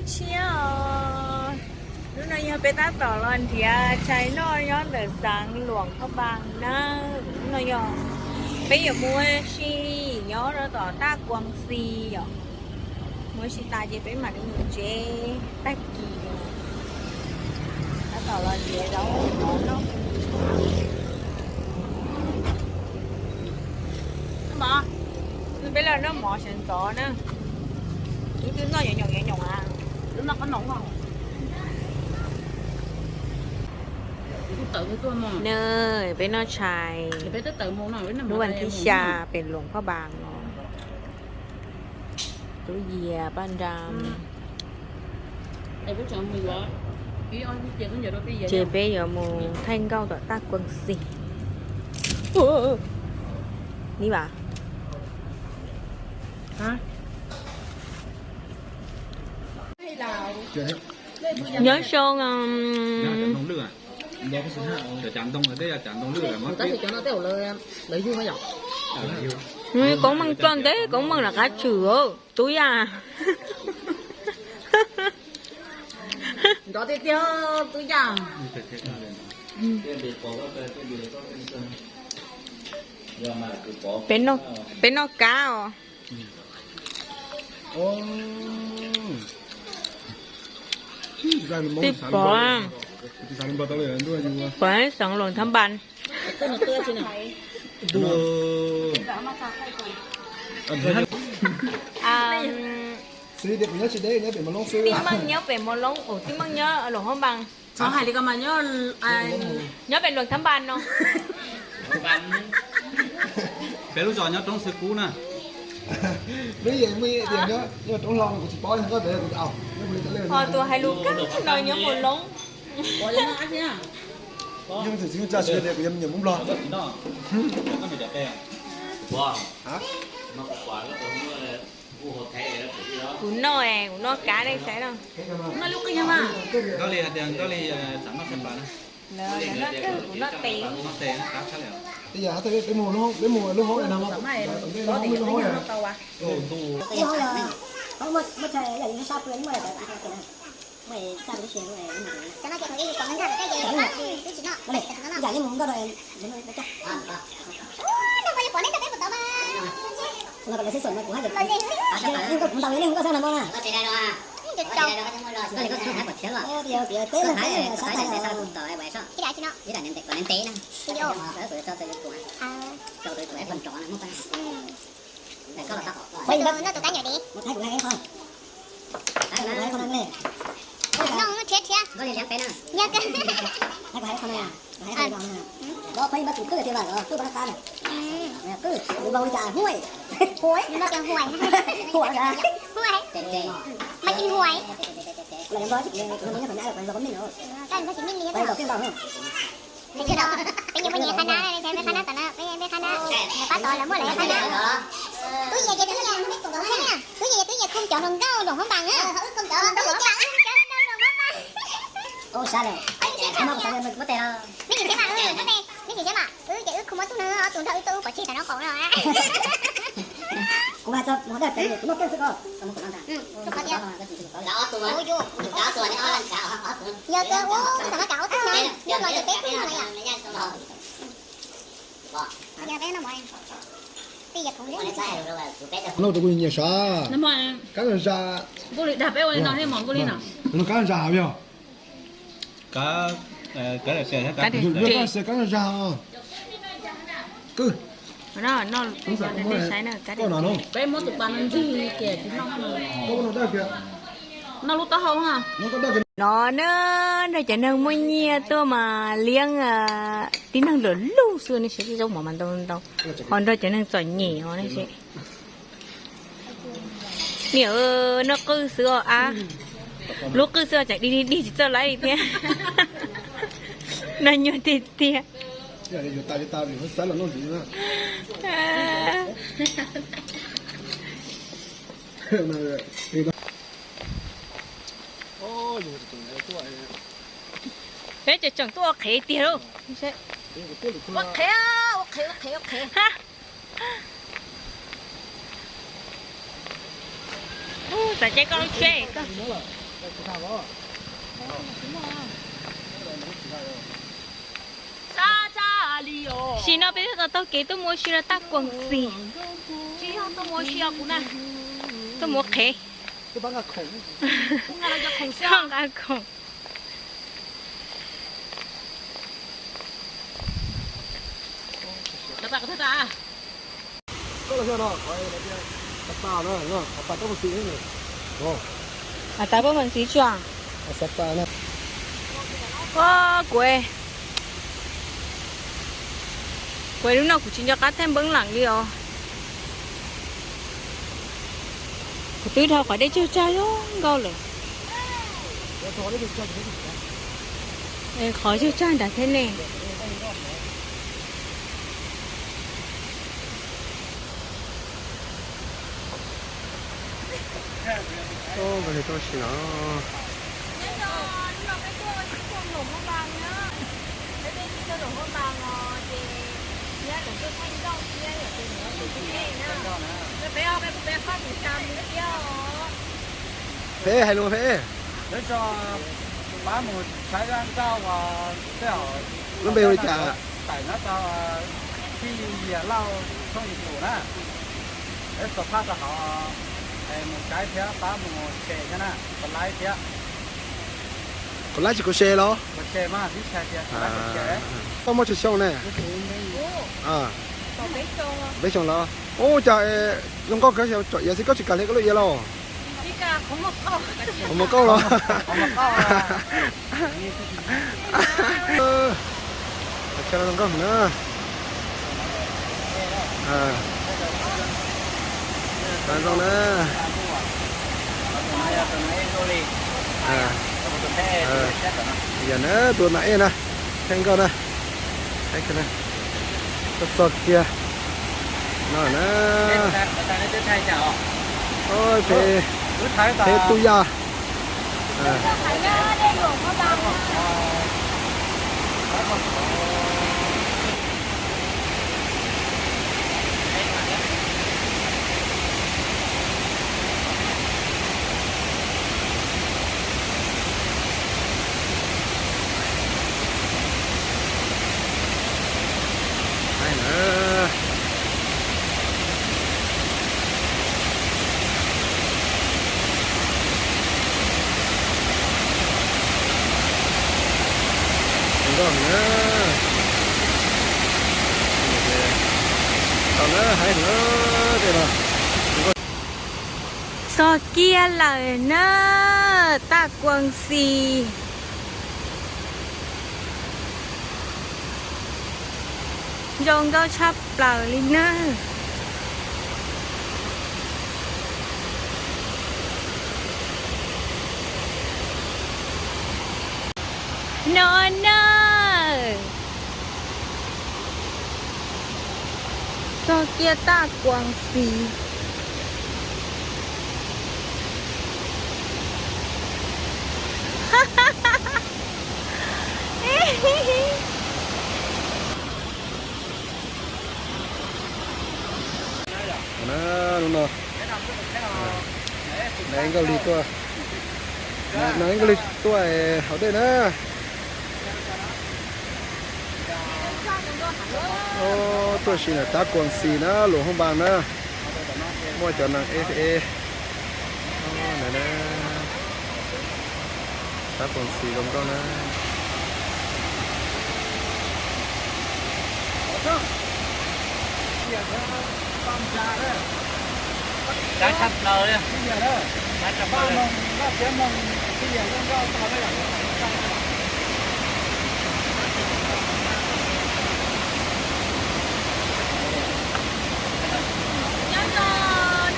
Tshiab os, hnub no yog peb tab tom los nrhiav tshais noj nyob ntawm xeev Luam Phaj Npas na. Hnub no yog peb yuav mus ua si nyob rau tom Taj Kuang Si yom. Mus ua si tas ces peb mam li mus tsev tag kis. Tab tom los nrhiav zaub mov noj. Mov, peb los noj mov sawv ntxov na. Ub, twb noj nyoos nyoos nyoos a. Nws, peb noj tshais hnub vas thib xya pem Luam Phaj Npas no. Tub Yias, Paj Nra. Ces peb yuav mus thaij nkauj tom Taj Kuang Si. Ni vas. Nyob zoo. Koob Meej txoj ntej, Koob Meej lawv qab tshwm tub yaj. Nrov tiag tiag tub yaj. Peb noj kab os. Twb pom, pom xeev Luam Thab Npas. Tij Meej nyob pem Mos Loob, Tij Meej nyob Luam Phaj Npas. Hais li ko mas nyob pem Luam Thab Npas no. Peb lub zos nyob roob Xwb Kub na. Ho tus hais lus kawg no nyob Mos Loob. Kuv noj, kuv noj kab nej saib no. Nkauj Lig hais tias Nkauj Lig xav noj tshais pas na. Noj tes, noj tes na, qab tshaj li. Noj tus kab nyuam di. Noj thiab thiab. Yog kawg. Huais. Mas tsis huais. Peb nyias muaj nyias qhab nab, peb qhab nab tom no, peb qhab nab, pab tod lawv muaj lawv qhab nab. Tub Yias ces tub Yias, tub Yias ces tub Yias khoo cov hluas nkauj Luam Phab Npas na. Tub Yias khoo cov hluas nkauj Luam Phab Npas. Meb tsis seb mas, meb tsis seb mas, wb ces wb khoo muab tug no ob tug nrog wb tuaj wb pov tseg tam no qaum no. Kuv mas txog mov dawj pem kuv noj kawg xwb ko. Yog kawg ub, tam no kav ob tug na, yog los ces peb tug no yom. Yog peb noj mov, peb yog khoom li. Noj rau kuv nyiam sav. Kab zag. Nkauj Lis dag peb ua li no thiab mog, Nkauj Lis no. Kab zag, kab zag. Peb muab tus pas no ntxig kiag tsis noj. Noj lub taub hau. No na, nrog cov neeg muaj nyiaj tuaj mas liab tib neeg lwm lub xwb, nej saib zaub mov mas ntau ntau, ho nrog cov neeg txom nyem os nej saib. Niam, noj qwj xwb os a, lub qwj xwb os, tseem dig dig dig tsis txawj laib li thiab. Noj nyuaj tiag tiag. Peb tseem tseem tuaj ua qhev tiag lauj. Ua qhev, ua qhev, ua qhev, ua qhev. Xav caij koj lub tsheb koj. Sim no peb twb tau taug kev tuaj mus ua si rau Taj Kuam Xis. Tuaj mus qhev, tuaj nqa khoom. Kuv, kuv lub no kuv tsis nco qab thaij npeeb lees li os. Kuv twb dhau qhov dej cug tsag zoo nkauj lawm. Qhov cug tsag nrad thiab ne. Nkauj li tuaj si no. Peb hais lus peb. Lub npe hu li cas? Kuv laib tsis kuv se los? Koj muaj tsawg xyoo ne? Peb xyoo los? Ub, cas zoo nkauj kawg, tsom iav xwb koj tsis kam hliv koj lub iav los? Qhov muag qauj los? Zoo nkauj na. Zoo na. Yog na, tus nas ej na, thaij nkauj na. Txog kiag no na. Peb, peb tu yas. Zoo nkauj na. Tau na, haib heev tej no. Txog kiag lawm na, Taj Kuam Xis. Zoo nkauj tshaj plaws li na. No na, txog kiag Taj Kuam Xis. Hnub no, nas ej Nkauj Lig tuaj, nas ej Nkauj Lig tuaj haus dej na. Tuaj si ntawm Taj Kuam Xis na, Luam Hoob Npas na. Muaj cov nas ej, Taj Kuam Xis zoo nkauj na. Nyob zoo, hnub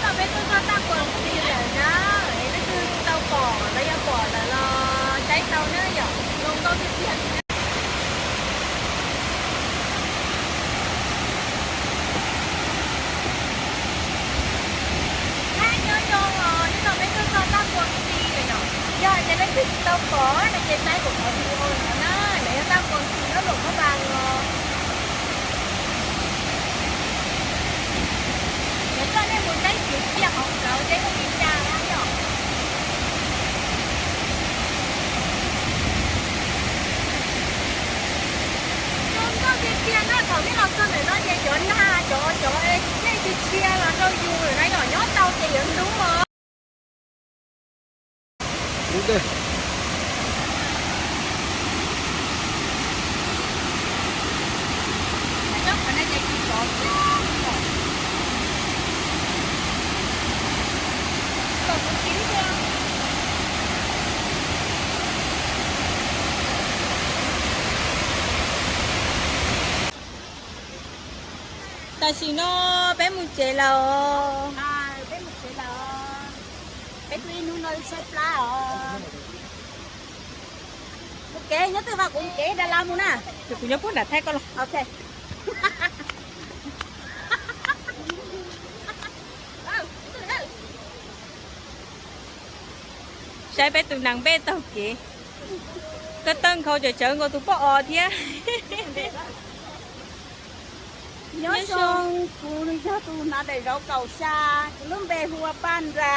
no peb tuaj txog Taj Kuam Xis lawm na, es leej twg tsis tau pom los yog pom lawm los saib tau na yom, zoo nkauj tiag tiag li na. Nyob zoo os, hnub no peb tuaj txog Taj Kuam Xis lawm yom. Yog hais tias leej twg tsis tau pom no ces saib kuv qhov video no na, nws yog Taj Kuam Xis nyob Luam Phab Npas os. Kuv coj nej mus saib txiv ciaj hauv plawv seb zoo li cas na yom. Yus na yom, nyob tau ces yuav hlub os. Tam sim no peb mus tsev lawm. Peb mus tsev lawm. Peb tuaj ib hnub no saib plab os. Mus kev nyob twg mas kuv mus kev Dalas mus na. Ces kuv nyob puag nram Thaib koj los. Saib peb tus nas npej taug kev. Koj tawg nkhaus tsawv tsawv nkaus tus poj os thiab. Nyob zoo, kuv yog tus hnav daim zauv kaum xya, kuv lub npe hu ua Paj Nra.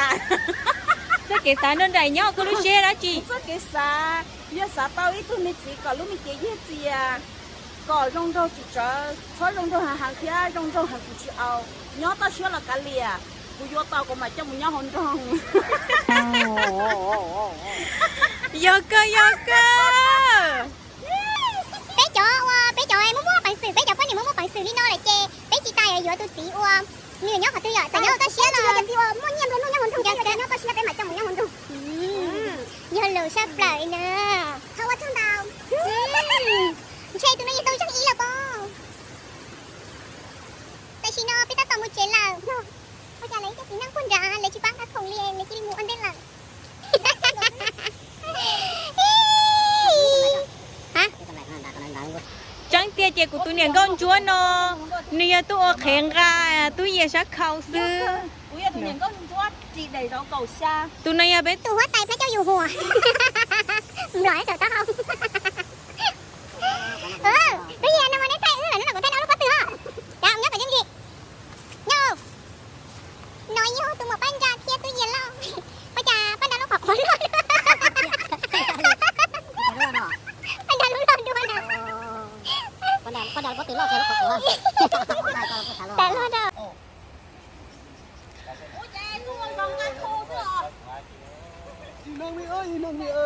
Txoj kev xav nrog nraim nyob koj lub siab dab tsi? Txoj kev xav, yog xav tau ib tug me txiv kom lub me cev yiag txias, kom zoo nraug tsis tsawv, txhob zoo nraug heev heev thiab zoo nraug heev kuv tsis au. Nyob toj siab los kav liam, kuv yuav tau kuv mam coj mus nyob hauv nroog. Yog kawg, yog kawg. Peb cov ua, peb cov muaj muaj peev xwm, peb cov poj niam muaj muaj peev xwm li no lawm ces peb tsis tas yuav tus txiv ua nws nyob qhov twg yom, txawm nyob toj siab los muaj nyiaj nplua nuj nyob hauv nroog, nyob toj siab peb mam coj mus nyob hauv nroog. Yog lus saj plaws li na. Ntshe tus no yog tau tseeb ib lawm pob. Tam sim no peb tab tom mus tsev lawm. Ua cas lawv ib co txiv neej puag nrad lawv tsis pab nqa khoom li, lawv cia li mus ua ntej lawm. Tseeb tiag ces kuv tus niam nkauj ntsuab no, nws yog tuaj ua qhev nqa tub Yias sab khau xwb. Tus no yog peb tus huab tais plab coj yus huas. Nplom saum taub hau. Tub Yias no mas neb thaij wb lawm no kuv thaij no lub pob tw os. Cas nyob kom yooj yim. Nyob. No yog tus muam Paj Nra thiab tub Yias Lauj. Ua cas Paj Nra lub qhov quav loj. Paj Nra lub loj dua na. Tas loj rau.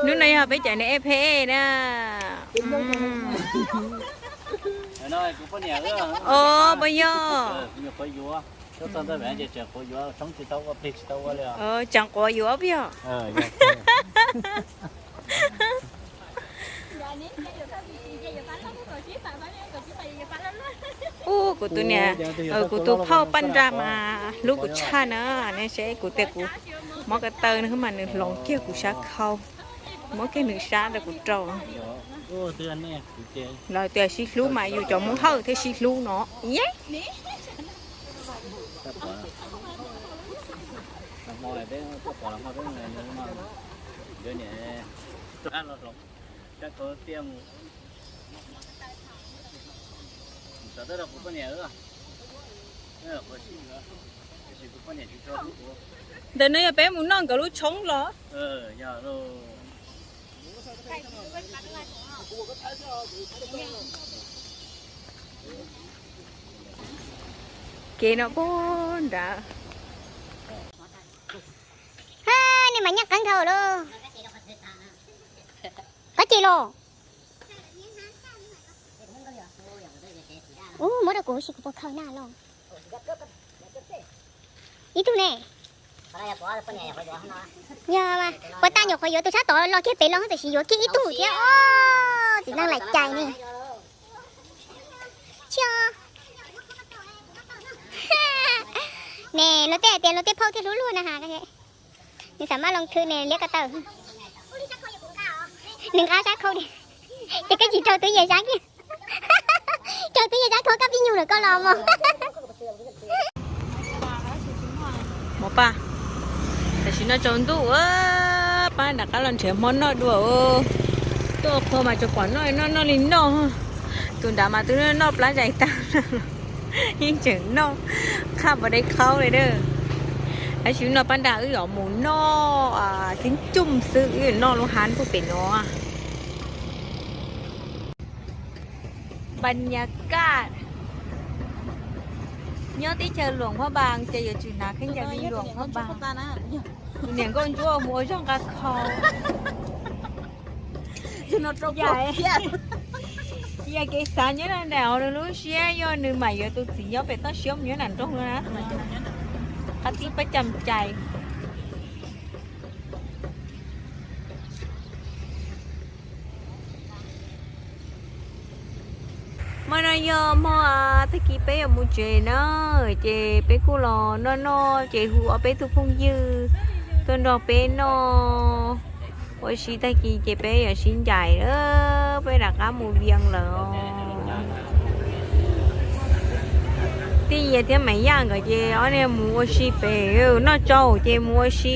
Hnub no yog peb cov niam ej pheej na. Os, puas yog? Tseem quav yuav puas yog? Ub, kuv tus niam, kuv tus phauj Paj Nra mas hlub kuv tshaj na. Nej saib kuv tias kuv mob ko taw no mas nws hloov kiag kuv sab khau, muab kiag nws sab rau kuv rau. Los tias sib hlub mas yus cov Hmoob Hawj thiaj sib hlub no. Ntawm no yog peb mus noj nkawd lub tshoob los? Kev no puag nrad. Nej mas nyaj qeeb dhau lauj. Koj ces los. Ub, muab rau kuv si kuv puas khaws na los. Ib tug ne. Yog mas, puas tas nyuam qhuav yuav tus sab tod los kiag pem los tam sim yuav kiag ib tug thiab os. Txiv neej laim cai ne. Tsis, ne luag tej hais tias luag tej phauj thiaj hlub luag na has. Nws xav maj loo thwm ne liab ko taw. Nws nqa sab khau ne. Ces koj tsis rau tub Yias sab kiag. Rau tub Yias sab khau koj pib nyuj lawm koj los mog. Mov paj, tam sim no tsaus ntuj, pab nram qab los nrhiav hmo noj dua. Tuaj qhua mas tsuas pom noj noj noj li noj. Tus nrad mas twb noj plab zais tag, yeej tseem noj qhaj pas dai khaub li na. Tab sis no pab nrag wb yuav mus noj xib coj xwb, wb yuav noj lub hab puag pem no. Banyakaj. Nyob teb chaws Luam Phab Npas ces yuav tsum hnav khaub ncaws li Luam Phab Npas. Tus niam nkauj ntsuab mus ua zog nqa kho. Yog kev xav nyob nram nws lub siab, yog nws mam yuav tus txiv nyob pem toj siab mus nyob nram nroog no na. Qab tib pab cam cai. Hmo no yog hmo tag kis peb yuav mus tsev na, ces peb kuj los noj noj ces hu ob peb tug phooj ywg tuaj nrog peb noj ua si, tag kis ces peb yuav sib ncaim, peb rov qab mus Vias lawm. Tij Yias thiab Maiv Yaj nkawd ces ob niag mus ua si pem, noj tsau ces mus ua si.